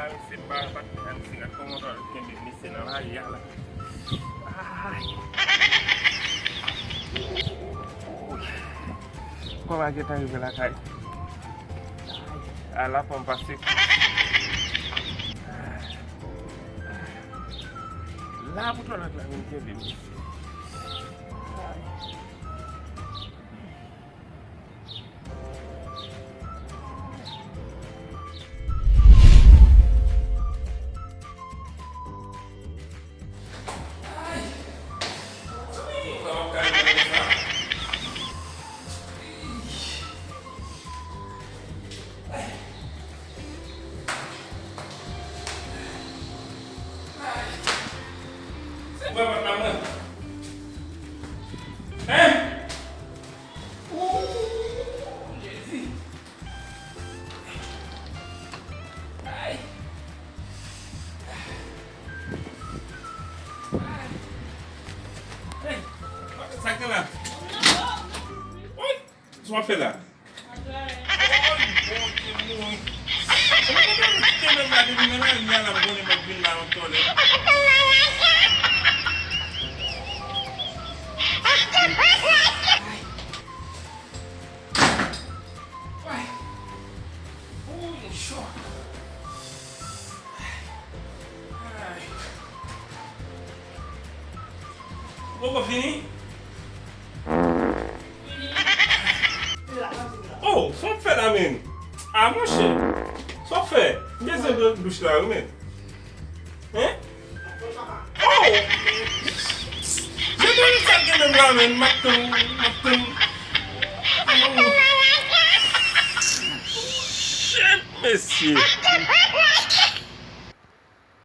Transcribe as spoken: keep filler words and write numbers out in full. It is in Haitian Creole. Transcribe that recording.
Misye pa, pa t, misye la, kòman w kenbe misye nan lari a la? Ay. Kòman gentan rive lakay? Ala, pa m pase. La pou twa lòt la vin kenbe misye. Ou pa bat la mwen. Hein? Ooh, Jezi. Ay. Ay. Hey, sa k la? Woy, sa w ap fè la? Ay, Bondye mouri. Mwen kontan nou kite menm la depi nan lari a la, m konnen m ap vin la ankò lè. Ay. Ay. Ooh, li cho. Ay. Ou poko fini? Oh, sa w ap fè la menm? Ah, monchè. Sa w ap fè? M bezwen dou-, douch la, wi, menm. Hein? Oh! Je te dis sa gen menm la, menm. M ap tann, m ap tann. Oh. Shit, mesye.